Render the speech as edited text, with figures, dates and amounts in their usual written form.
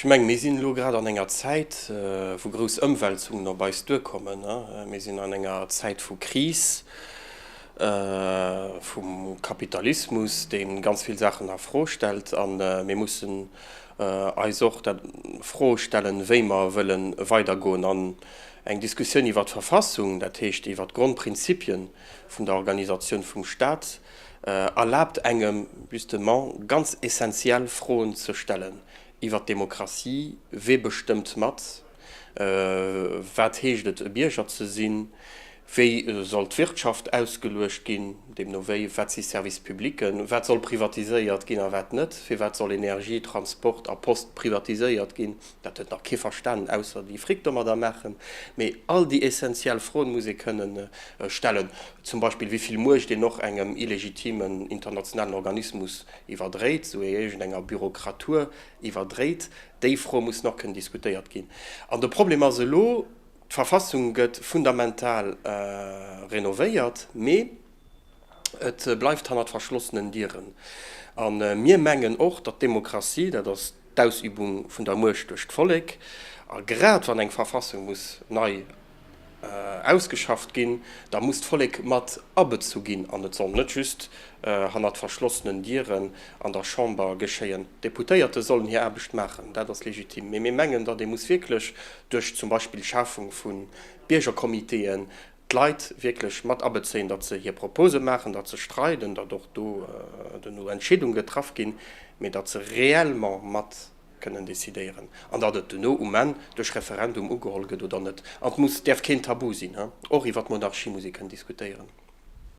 Ech mengen, mir sinn elo grad an enger Zäit, wou grouss Ëmwälzungen op eis duerkommen. Mir sinn an enger Zäit vu Kris, vum Kapitalismus, dee ganz vill Saachen a Fro stellt. A mir mussen eis och d'Fro stellen, wéi mer wëlle weidergoen. An eng Diskussioun iwwer d'Verfassung, dat heescht iwwer d'Grondprinzipien vun der Organisatioun vum Stat, erlaabt engem justement ganz essenziell Froen ze stellen iwwer d'Demokratie, Wee bestëmmt mat? Wat heescht et e Bierger ze sinn? Wéi soll d'Wirtschaft ausgeluecht ginn? Deemno wéi, wat si Services publics? Wat soll privatiséiert ginn a wat net? Firwat soll Energie, Transport a Post privatiséiert ginn? Dat huet nach kee verstanen, ausser déi Fric domadder maachen. Mee all déi essenziell Froen muss ee kënnen stellen. Zum Beispill wéi vill Muecht een och engem illegitimen internationalen Organismus iwwerdréit, esou iergendenger Bürokratur iwwerdréit. Déi Fro mussen och kënnen diskutéiert ginn. An de Problem ass elo, D'Verfassung gëtt fundamental renovéiert, mee et bleift hannert verschlossenen Dieren. A mir mengen och, datt d'Demokratie, dat ass d'Ausübung vun der Muecht duerch d'Vollek, a grad wann eng Verfassung muss nei ausgeschafft ginn, da muss d'Vollek mat abezu ginn an et soll net just hannert verschlossenen Dieren an der Chamber geschéien. D'Deputéierte sollen hir Aarbecht maachen, dat ass legitim, mee mir mengen, datt ee muss wierklech duerch zum Beispill d'Schafung vu Biergercomitéen d'Leit wierklech mat abezéien, datt se hir Propose maachen, datt se streiden, datt och do duerno Entscheedunge getraff ginn, mee datt se réellement mat kënnen decidéieren an datt et duerno um Enn duerch Referendum ugeholl gëtt oder net. An et muss, däerf keen Tabu sinn, och iwwer d'Monarchie muss ee kënnen diskutéieren.